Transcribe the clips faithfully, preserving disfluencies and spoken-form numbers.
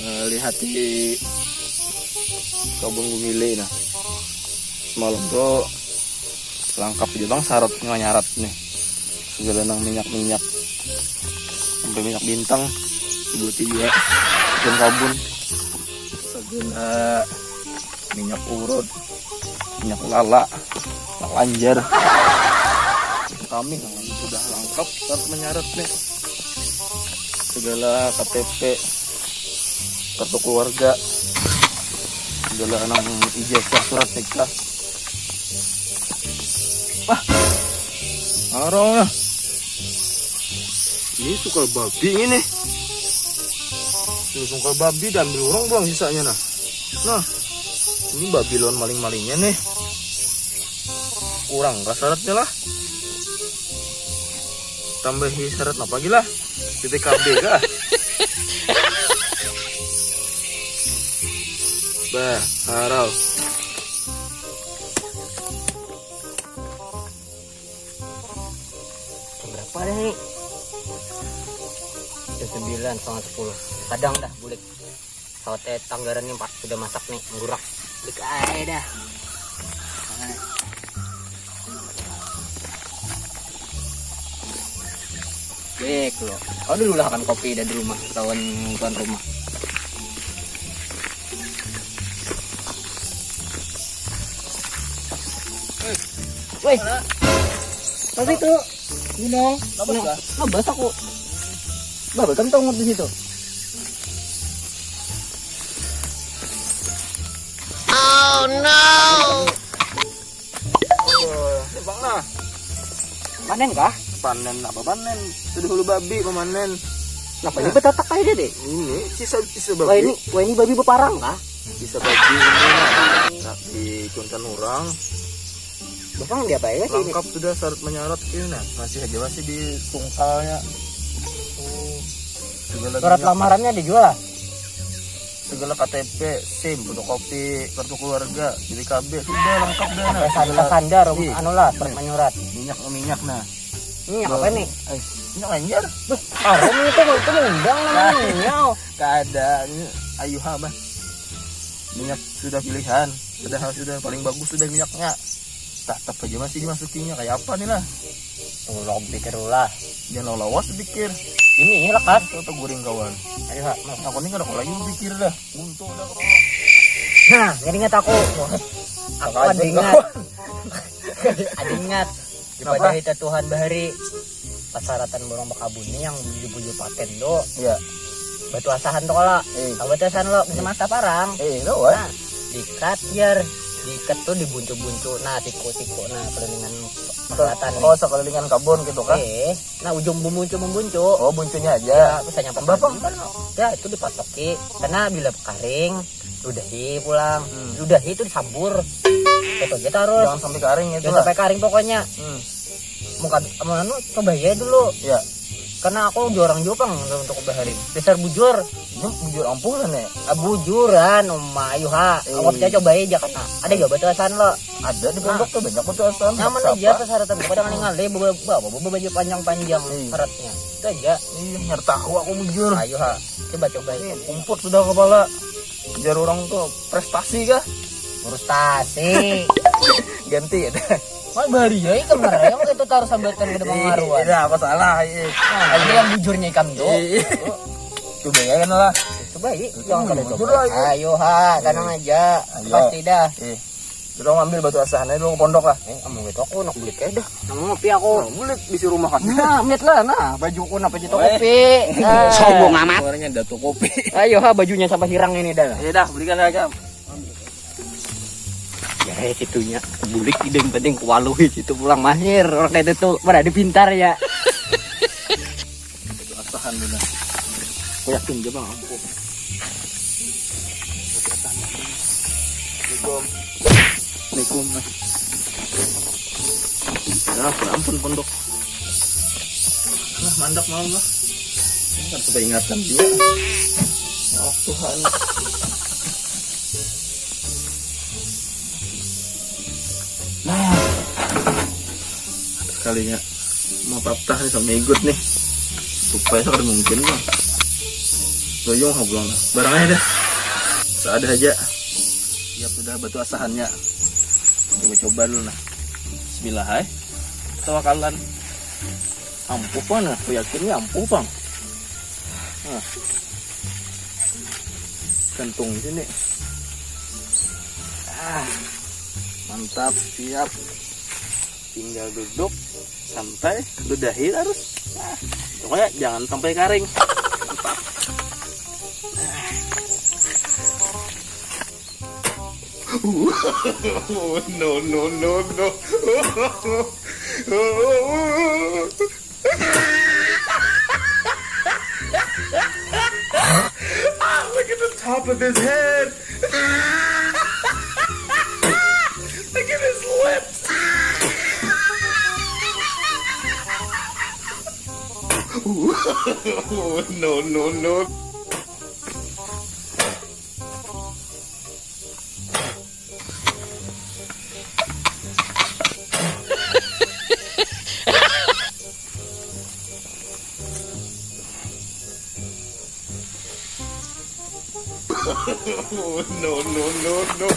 Melihati kabun gumile nah. Semalam tuh langkap aja bang syarat nyarat nih. Segala nang minyak-minyak sampai minyak bintang dibuat juga kabun. Segala minyak urut, minyak lala, minyak lanjar. Kami sudah lengkap syarat menyarat nih. Segala K T P, kartu keluarga, segala nang ijazah surat nikah. Wah, arau nah. Ini sungkal babi ini nih. Ini sungkal babi diambil orang buang sisanya nah. Nah, ini babi lawan maling-malingnya nih. Kurang kah syaratnya lah? Tambahi syarat apa lagi lah? B P K B kah? Bah, harau. Jam berapa dah ni? Jam sembilan, setengah sepuluh. Kadang dah bulik. Sawatnya tanggaran ni empat sudah masak ni, menggurak. Bulik aja dah. Bek lo. Kau dulu lah kan kopi dah di rumah, lawan tuan rumah. Woi. Tapi tu gunung. Nabas kah? Nabas aku. Bah, kan tongut di situ. Bang nah. Panen kah? Panen apa panen? Sudah hulu babi memanen. Kenapa ini betatak aja deh? Ini sisa sisa Wah ini, babi. Wah ini babi beparang kah? Sisa babi ini nah, nah, di kuntan orang. Bapang dia apa ya sih ini? Lengkap sudah syarat menyarat ini nah. Masih aja masih di sungkalnya. Segala Surat minyak, lamarannya dijual. segala K T P, SIM, fotokopi, kartu keluarga, B P K B sudah lengkap dah nah. Sampai sandar, sandar, Iya. Anu lah, surat menyurat. Minyak minyak nah. Ini apa nih? Eh, minyak lanjar. Harum itu, itu mengundang namanya. Kada, ayu ha bah. Minyak sudah pilihan, padahal sudah paling bagus sudah minyaknya. Tetap aja masih dimasukinya kayak apa nih lah? Tolong pikir dulu lah. Jangan lawas pikir. Ini lekas. Atau guring kawan. Ayo, Kak. Aku nih kada lagi pikir dah. Untung dah. Nah, jadi ingat aku. Aku Sengaja ada ingat. kawan. Ada ingat. Kenapa? Dipadahi Tuhan bahari. Persyaratan burung bakabun ini yang bujur-bujur paten tu. Iya. Batu asahan tu kala. Eh. Tahu batu asahan lo, bisa masa parang. Eh, itu wah. Nah, diikat biar diikat tuh dibuncu-buncu. Nah, siku-siku nah kelilingan persyaratan nih. Oh, sekelilingan kabun gitu kah? Eh, nah ujung bumbuncu membuncu. Oh, buncunya aja. Ya, bisa nyampe Tambah apa? Kan, ya itu dipatoki. Karena bila karing, ludahi pulang. Hmm. Ludahi itu disabur. Itu aja terus. Jangan sampai karing itu Jangan lah. Sampai karing pokoknya. Hmm. Muka anu coba ya dulu. Ya. Karena aku jorang juga pang untuk bahari. Dasar bujur. Ini bujur ampun lah nih. Ah, bujuran, Uma, ayo ha. Eh. Aku percaya coba aja kan. Ada juga batu asahan lo. Ada di pondok tuh banyak batu asahan. Nyaman Siapa? Aja persyaratan. Kadang ningali bawa bawa bawa baju panjang-panjang Eh. syaratnya. Itu aja. Iya, nyari tahu aku bujur. Ayo ha. Coba coba. Ini kumput sudah kepala. Jar orang tuh prestasi kah? Frustasi. Ganti ya dah. Wah, bahari ya ikam ngarayang itu taruh sambatan kada pengaruhan. Iya, apa salah? Iya. Nah, ini yang bujurnya ikam tuh. Iya. Coba ya kan lah. Coba i, Itu jangan kada bujur coba. lagi. Ayo ha, tenang aja. Ayo. Pasti dah. Eh, kita mau ambil batu asahan aja dulu ke pondok lah. Eh, kamu gitu aku nak beli kayak dah. Nang ngopi aku. Nah, bulik bisi rumah kan. Nah, lihat lah nah, bajuku napa jadi Weh. Kopi. Sombong amat. Suaranya Dato Kopi. Ayo ha, bajunya sampai hirang ini dah. Ya dah, belikan aja. Ya, situnya bulik ide yang penting kualuhi situ pulang mahir. Orang kayak itu tuh pada ada pintar ya. Asahan benar. Aku yakin dia bang ampuh. Assalamualaikum. Assalamualaikum. Ya, ampun pondok. Nah, mandek malam lah. Ini kan sudah ingatan dia. Ya Allah, Tuhan. Nah, Kalinya mau patah nih sama igut nih. Supaya sakit mungkin bang. Loyong ha pulang dah. Barang aja dah. Seadada aja. Siap sudah batu asahannya. Coba-coba dulu nah. Bismillah hai. Tawakalan. Ampuh bang nah. Aku yakin nih ampuh bang. Nah. Gantung di sini. Ah, mantap, siap. Tinggal duduk santai, ludahi terus. Nah, pokoknya jangan sampai karing. Mantap. No, no, no, no. Look at the top of his head. Look at his lips. No, no, no. No, no, no, no.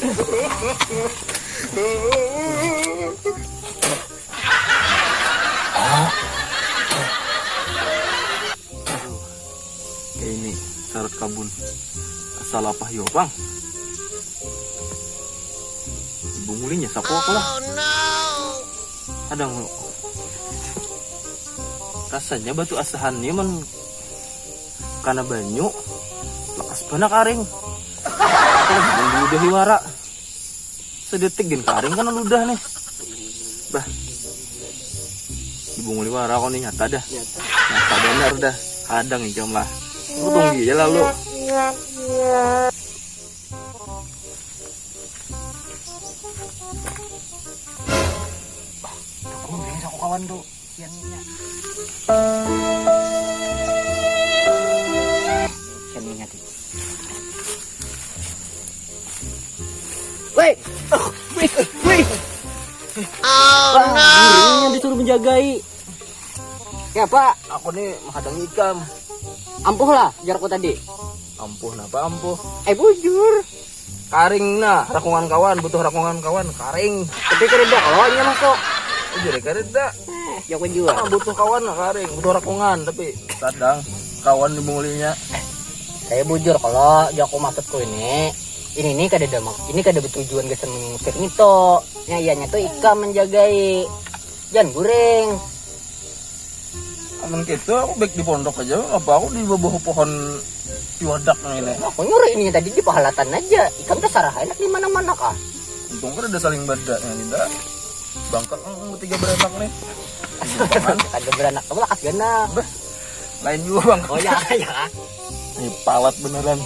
Aduh, kayak ini syarat kabun. Asal apa yo bang? Ibu ngulinya saku aku lah. Kadang rasanya batu asahan ini man karena banyu lekas bana karing. Aku lagi udah wara. Sedetik gin karing kan ludah nih. Bah. Ibu nguli wara kau nih nyata dah. Nyata benar dah. Kadang ikam lah. Aku tunggu aja lalu. Aku kawan tuh. Woi, woi, woi. Oh no. Yang disuruh menjagai. Siapa? Aku nih menghadang ikam. Ampuh lah, jarku tadi. Ampuh, napa ampuh? Eh, bujur. Karing nah, rakungan kawan, butuh rakungan kawan, karing. Tapi kereda kalau hanya masuk. Jadi kereda. Eh, ya aku juga. Ah, butuh kawan nah, karing, butuh rakungan tapi kadang kawan dimungulinya. Saya bujur kalau jaku maksudku ini. Ini nih kada ada ini kada bertujuan gasan mengusir nito. Nya ianya tuh ikam menjagai. Jangan guring. Amun gitu aku baik di pondok aja, apa aku di bawah pohon piwadak ini. Aku nyuruh ini tadi di pahalatan aja. Ikam terserah enak di mana-mana kah? Untung kan ada saling bada yang tidak. Bangkak yang tiga beranak nih. Tiga beranak, kamu lakas ganap. Bah, lain juga bang. Oh ya, ya. Ini palat beneran.